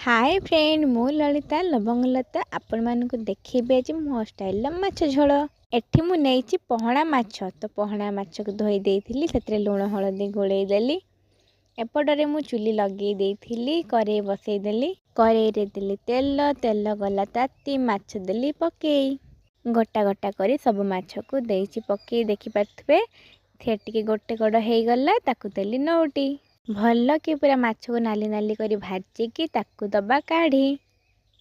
ହାଏ friend, ମୁଁ ଲଳିତା ଲବଙ୍ଗଲତା ଆପଣମାନଙ୍କୁ ଦେଖେଇବି ଆଜି ମୋ ଷ୍ଟାଇଲର ମାଛ ଝୋଳ। ଏଠି ମୁଁ ନେଇଛି ପହଣା ମାଛ। ତ ପହଣା ମାଛକୁ ଧୋଇ ଦେଇଥିଲି, ସେଥିରେ ଲୁଣ ହଳଦୀ ଗୋଳେଇ ଦେଲି। ଏପଟରେ ମୁଁ ଚୁଲି ଲଗେଇ ଦେଇଥିଲି, କରେଇ ବସେଇଦେଲି। କରେଇରେ ଦେଲି ତେଲ, ତେଲ ଗଲା ତାତି, ମାଛ ଦେଲି ପକେଇ। ଗୋଟା ଗୋଟା କରି ସବୁ ମାଛକୁ ଦେଇଛି ପକେଇ, ଦେଖିପାରୁଥିବେ। ସେ ଟିକେ ଗୋଟେ କଡ଼ ହେଇଗଲା, ତାକୁ ଦେଲି ନଉଟି। ଭଲ କି ପୁରା ମାଛକୁ ନାଲି ନାଲି କରି ଭାଜିକି ତାକୁ ଦବା କାଢ଼ି।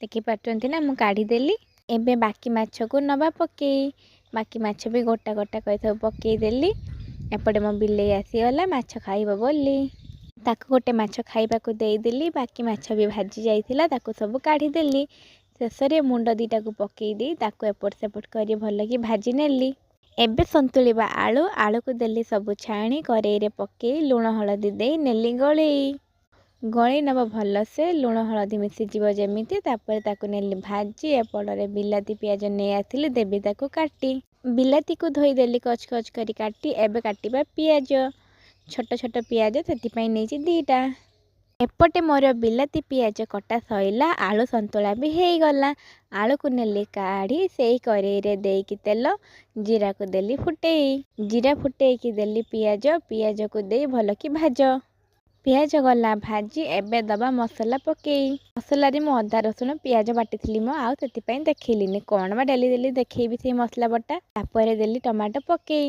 ଦେଖିପାରୁଛନ୍ତି ନା, ମୁଁ କାଢ଼ିଦେଲି। ଏବେ ବାକି ମାଛକୁ ନବା ପକେଇ। ବାକି ମାଛ ବି ଗୋଟା ଗୋଟା କରି ସବୁ ପକେଇଦେଲି। ଏପଟେ ମୋ ବିଲେଇ ଆସିଗଲା ମାଛ ଖାଇବ ବୋଲି, ତାକୁ ଗୋଟେ ମାଛ ଖାଇବାକୁ ଦେଇଦେଲି। ବାକି ମାଛ ବି ଭାଜି ଯାଇଥିଲା, ତାକୁ ସବୁ କାଢ଼ିଦେଲି। ଶେଷରେ ମୁଣ୍ଡ ଦୁଇଟାକୁ ପକେଇ ଦେଇ ତାକୁ ଏପଟ ସେପଟ କରି ଭଲକି ଭାଜି ନେଲି। ଏବେ ସନ୍ତୁଳିବା ଆଳୁ। ଆଳୁକୁ ଦେଲି ସବୁ ଛାଣି କରେଇରେ ପକେଇ, ଲୁଣ ହଳଦୀ ଦେଇ ନେଲି ଗୋଳେଇ। ଗୋଳେଇ ନେବ ଭଲସେ, ଲୁଣ ହଳଦୀ ମିଶିଯିବ ଯେମିତି। ତାପରେ ତାକୁ ନେଲି ଭାଜି। ଏପଟରେ ବିଲାତି ପିଆଜ ନେଇ ଆସିଲି, ଦେବି ତାକୁ କାଟି। ବିଲାତିକୁ ଧୋଇଦେଲି, କଚ କଚ କରି କାଟି। ଏବେ କାଟିବା ପିଆଜ, ଛୋଟ ଛୋଟ ପିଆଜ, ସେଥିପାଇଁ ନେଇଛି 2ଟା। ଏପଟେ ମୋର ବିଲାତି ପିଆଜ କଟା ସଇଲା, ଆଳୁ ସନ୍ତୁଳା ବି ହେଇଗଲା। ଆଳୁକୁ ନେଲି କାଢ଼ି। ସେଇ କରେଇରେ ଦେଇକି ତେଲ, ଜିରାକୁ ଦେଲି ଫୁଟେଇ। ଜିରା ଫୁଟେଇକି ଦେଲି ପିଆଜ। ପିଆଜକୁ ଦେଇ ଭଲକି ଭାଜ। ପିଆଜ ଗଲା ଭାଜି, ଏବେ ଦବା ମସଲା ପକେଇ। ମସଲାରେ ମୁଁ ଅଦା ରସୁଣ ପିଆଜ ବାଟିଥିଲି ମୁଁ, ଆଉ ସେଥିପାଇଁ ଦେଖେଇଲିନି। କ'ଣ ବା ଡେଲି ଡେଲି ଦେଖେଇବି ସେଇ ମସଲା ବଟା। ତାପରେ ଦେଲି ଟମାଟୋ ପକେଇ।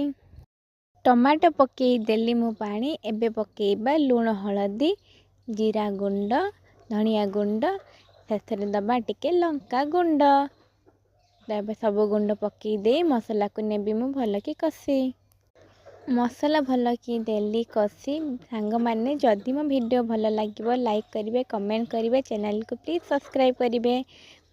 ଟମାଟୋ ପକେଇ ଦେଲି ମୁଁ ପାଣି। ଏବେ ପକେଇବା ଲୁଣ, ହଳଦୀ, ଜିରା ଗୁଣ୍ଡ, ଧନିଆ ଗୁଣ୍ଡ, ଶେଷରେ ଦେବା ଟିକେ ଲଙ୍କା ଗୁଣ୍ଡ। ଏବେ ସବୁ ଗୁଣ୍ଡ ପକେଇ ଦେଇ ମସଲାକୁ ନେବି ମୁଁ ଭଲକି କଷି। ମସଲା ଭଲକି ଦେଲି କଷି। ସାଙ୍ଗମାନେ, ଯଦି ମୋ ଭିଡ଼ିଓ ଭଲ ଲାଗିବ, ଲାଇକ୍ କରିବେ, କମେଣ୍ଟ କରିବେ, ଚ୍ୟାନେଲକୁ ପ୍ଲିଜ୍ ସବସ୍କ୍ରାଇବ୍ କରିବେ।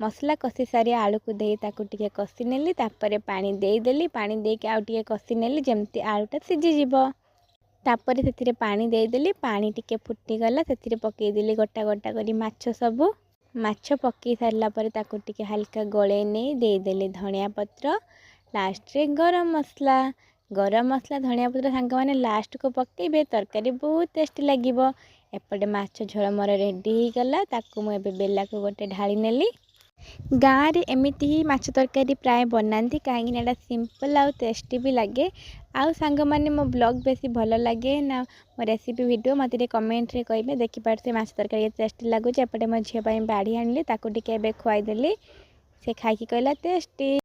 ମସଲା କଷି ସାରି ଆଳୁକୁ ଦେଇ ତାକୁ ଟିକେ କଷି ନେଲି। ତାପରେ ପାଣି ଦେଇଦେଲି। ପାଣି ଦେଇକି ଆଉ ଟିକେ କଷି ନେଲି, ଯେମିତି ଆଳୁଟା ସିଝିଯିବ। ତାପରେ ସେଥିରେ ପାଣି ଦେଇଦେଲି। ପାଣି ଟିକେ ଫୁଟିଗଲା, ସେଥିରେ ପକେଇଦେଲି ଗୋଟା ଗୋଟା କରି ମାଛ ସବୁ। ମାଛ ପକେଇ ସାରିଲା ପରେ ତାକୁ ଟିକେ ହାଲକା ଗୋଳେଇ ନେଇ ଦେଇଦେଲି ଧନିଆ ପତ୍ର, ଲାଷ୍ଟରେ ଗରମ ମସଲା। ଗରମ ମସଲା, ଧନିଆ ପତ୍ର ସାଙ୍ଗମାନେ ଲାଷ୍ଟକୁ ପକେଇବେ, ତରକାରୀ ବହୁତ ଟେଷ୍ଟି ଲାଗିବ। ଏପଟେ ମାଛ ଝୋଳ ମୋର ରେଡ଼ି ହେଇଗଲା। ତାକୁ ମୁଁ ଏବେ ବେଲାକୁ ଗୋଟେ ଢାଳି ନେଲି। ଗାଁରେ ଏମିତି ହିଁ ମାଛ ତରକାରୀ ପ୍ରାୟ ବନାନ୍ତି, କାହିଁକିନା ଏଇଟା ସିମ୍ପଲ୍ ଆଉ ଟେଷ୍ଟି ବି ଲାଗେ। ଆଉ ସାଙ୍ଗମାନେ, ମୋ ବ୍ଲଗ୍ ବେଶୀ ଭଲ ଲାଗେ ନା ମୋ ରେସିପି ଭିଡ଼ିଓ, ମୋତେ ଟିକେ କମେଣ୍ଟରେ କହିବେ। ଦେଖିପାରୁଥିବେ ମାଛ ତରକାରୀ କେତେ ଟେଷ୍ଟି ଲାଗୁଛି। ଏପଟେ ମୋ ଝିଅ ପାଇଁ ବାଢ଼ି ଆଣିଲି, ତାକୁ ଟିକେ ଏବେ ଖୁଆଇଦେଲି। ସେ ଖାଇକି କହିଲା ଟେଷ୍ଟି।